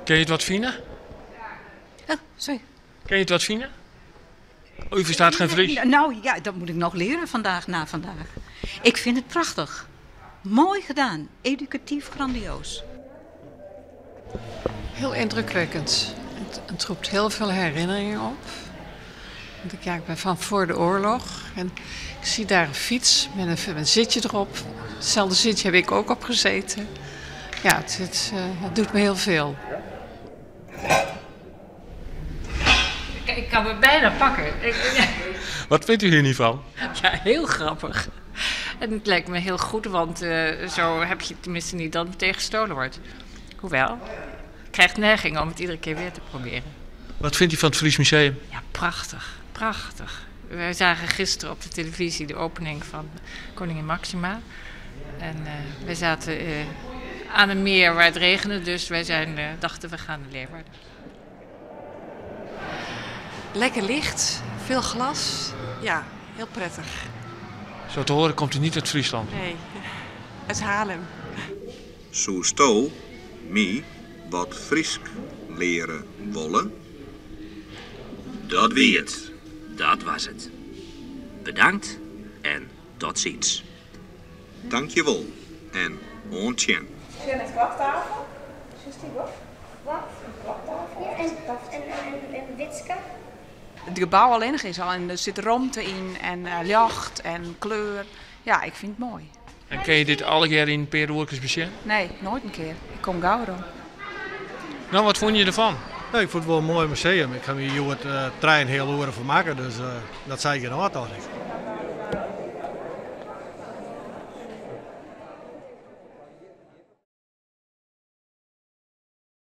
Kinne je it wat fine? Oh, sorry. Kin je it wat fine? Oh, u verstaat geen Fries? Nou ja, dat moet ik nog leren vandaag, na vandaag. Ik vind het prachtig. Mooi gedaan. Educatief grandioos. Heel indrukwekkend. Het roept heel veel herinneringen op. Want ik, ja, ik ben van voor de oorlog. En ik zie daar een fiets met een zitje erop. Hetzelfde zitje heb ik ook op gezeten. Ja, het doet me heel veel. Ik kan me bijna pakken. Wat vindt u hier nu van? Ja, heel grappig. En het lijkt me heel goed, want zo heb je tenminste niet dat het meteen gestolen wordt. Hoewel, ik krijg neiging om het iedere keer weer te proberen. Wat vindt u van het Fries Museum? Ja, prachtig. Prachtig. Wij zagen gisteren op de televisie de opening van Koningin Maxima. En wij zaten aan een meer waar het regende, dus wij dachten we gaan naar Leeuwarden. Lekker licht, veel glas. Ja, heel prettig. Zo te horen komt u niet uit Friesland? Nee, uit Haarlem. Soesto my wat Frysk leare wolle? Dat wie it. Dat was het. Bedankt en tot ziens. Dankjewol en oant sjen. Sjen net klaptafel. Sjochst dy wol? Wat? In klaptafel? Ja, en Witske. It gebou allinnich is al en der sit romte yn en ljocht en kleur. Ja, ik fyn it moai. En kinne je dit allegear yn in pear oerkes besjen? Nee, noait in kear. Ik kom gau werom. Nou, wat fûn je derfan? Nou, ik fûn it wol in moai museum. Ik ha my hjoed trein heal oere fermakke, dus dat sei ik genôch, tocht ik.